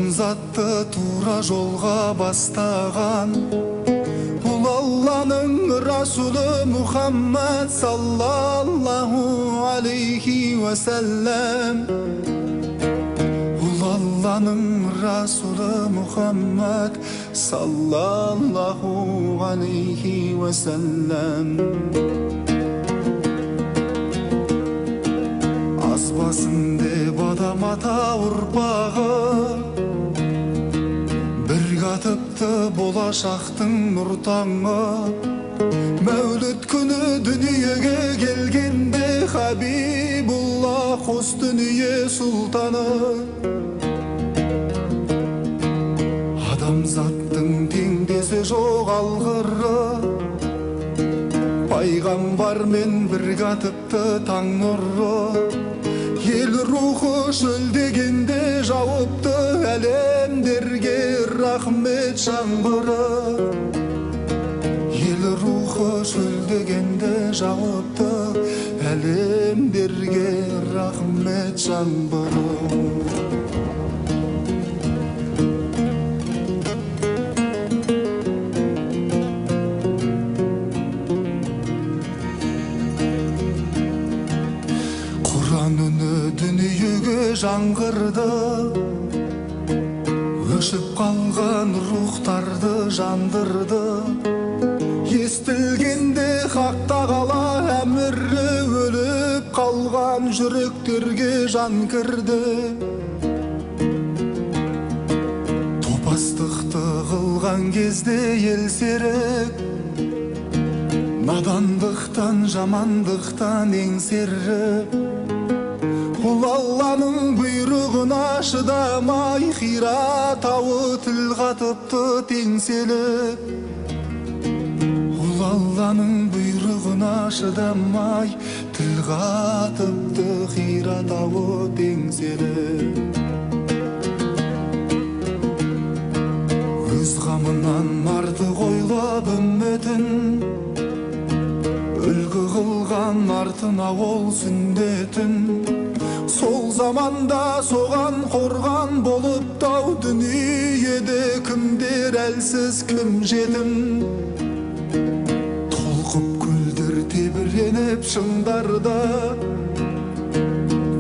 Адамзатты тура жолға бастаған Бұл Алланың Расулы Мұхаммад саллаллаху алейхи уассалам. Бұл Алланың Расулы Мұхаммад саллаллаху алейхи уассалам. Азбасын деп адам ата ұрпағы бірге атыпты болашақтың нұр таңы. Мәуліт күні дүниеге келгенде Хабибулла қос дүние сұлтаны. Адамзаттың теңдесі жоқ алғыры, пайғамбармен бірге атыпты таң нұры. Ел рухы шөлдегенде жауыпты әлемдерге рахмет жаңбыры. Ел рухы шөлдегенде жауыпты әлемдерге рахмет жаңбыры. Құран үні дүниеге жаңғырды, өшіп қалған рухтарды жандырды. Естілгенде Хақ тағала әмірі, өліп қалған жүректерге жан кірді. Топастықты қылған кезде ел серік, надандықтан, жамандықтан еңсеріп, Бұл Алланың бұйрығына шыдамай Хира тауы тіл қатыпты теңселіп. Бұл Алланың бұйрығына шыдамай тіл қатыпты Хира тауы теңселіп. Өз ғамынан артық ойлап үмметін, үлгі қылған артына ол сүндетін. Сол заманда соған қорған болып тау дүниеде кімдер әлсіз, кім жетім. Толқып көлдер тебіреніп шыңдарда,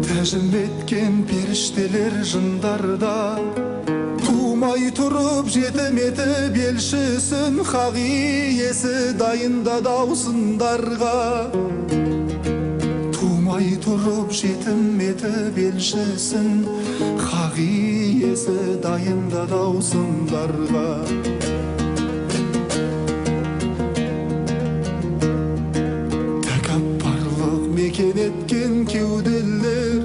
тәжім еткен періштелер жындарда. Тумай тұрып жетім етіп елшісін, хақ иесі дайындады аусындарға. Тумай тұрып жетім етіп елшісін, хақ иесі дайындады аусындарға. Тәкаппарлық мекен еткен кеуделер,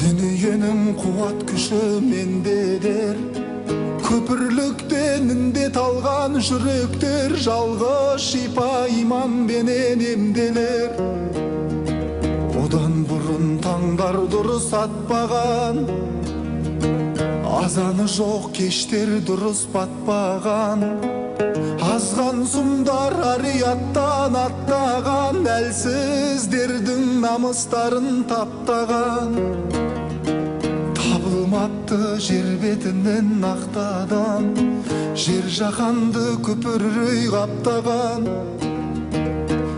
дүниенің қуат күші менде дер. Көпірліктен індет алған жүректер, жалғыз шипа иманменен емделер. Одан бұрын таңдар дұрыс атпаған, азаны жоқ кештер дұрыс батпаған. Азған сұмдар ариаттан аттаған, әлсіздердің намыстарын таптаған. Табылмапты жер бетінен нақтадан, жер жаһанды күпір үрей қаптаған.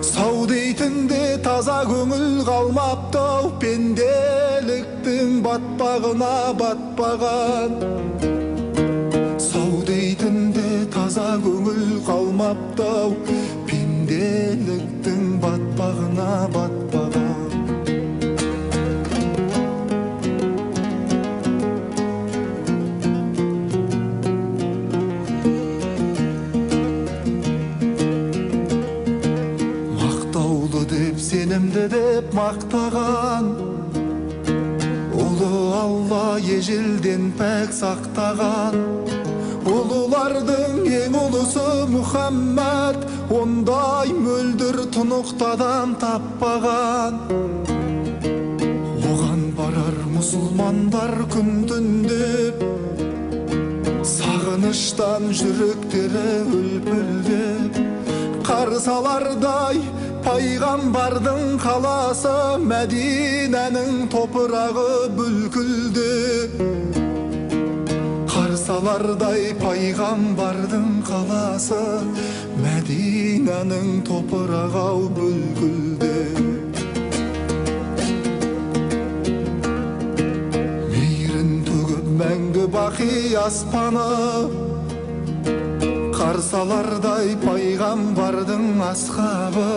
Сау дейтінде таза көңіл қалмапты ау, пенделіктің батпағына батпаған. Сау дейтінде таза көңіл қалмапты ау, пенделіктің батпағына батпаған. Сенімді деп мақтаған, ұлы Алла ежелден пәк сақтаған. Ұлылардың ең ұлысы Мұхаммад, ондай мөлдір тұнықтадан таппаған. Оған барар мұсылмандар күн түндеп, сағыныштан жүректері үлпілдеп. Қарсалардай пайғамбардың қаласы, Мәдинәнің топырағы бүлкілдеп. Қарсы алардай пайғамбардың қаласы, Мәдинаның топырағы ау бүлкілдеп. Мейірін төгіп мәңгі бақи аспаны, қарсы алардай пайғамбардың асхабы.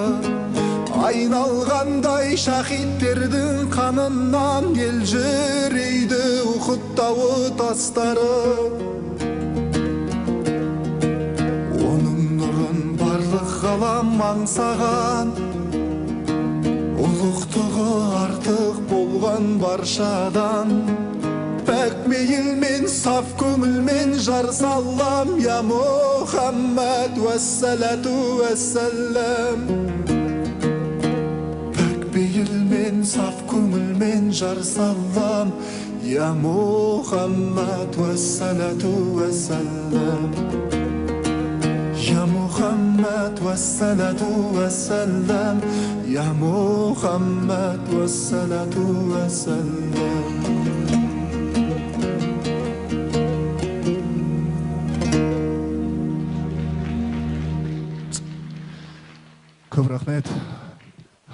Айналғандай шахидтердің қанынан елжірейді Ухуд тауы тастары. Оның нұрын барлық ғалам аңсаған, ұлықтығы артық болған баршадан. Пәк мейілмен, саф көңілмен жар салам, я Мұхаммад, уәссалату уәссалам. Пәк пейілмен, саф көңілмен жар салам, я Мұхаммад, уәссалату уәссалам. Я Мұхаммад, уәссалату уәссалам, я Мұхаммад, уәссалату уәссалам. Көп рахмет,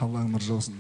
Алланың нұры жаусын.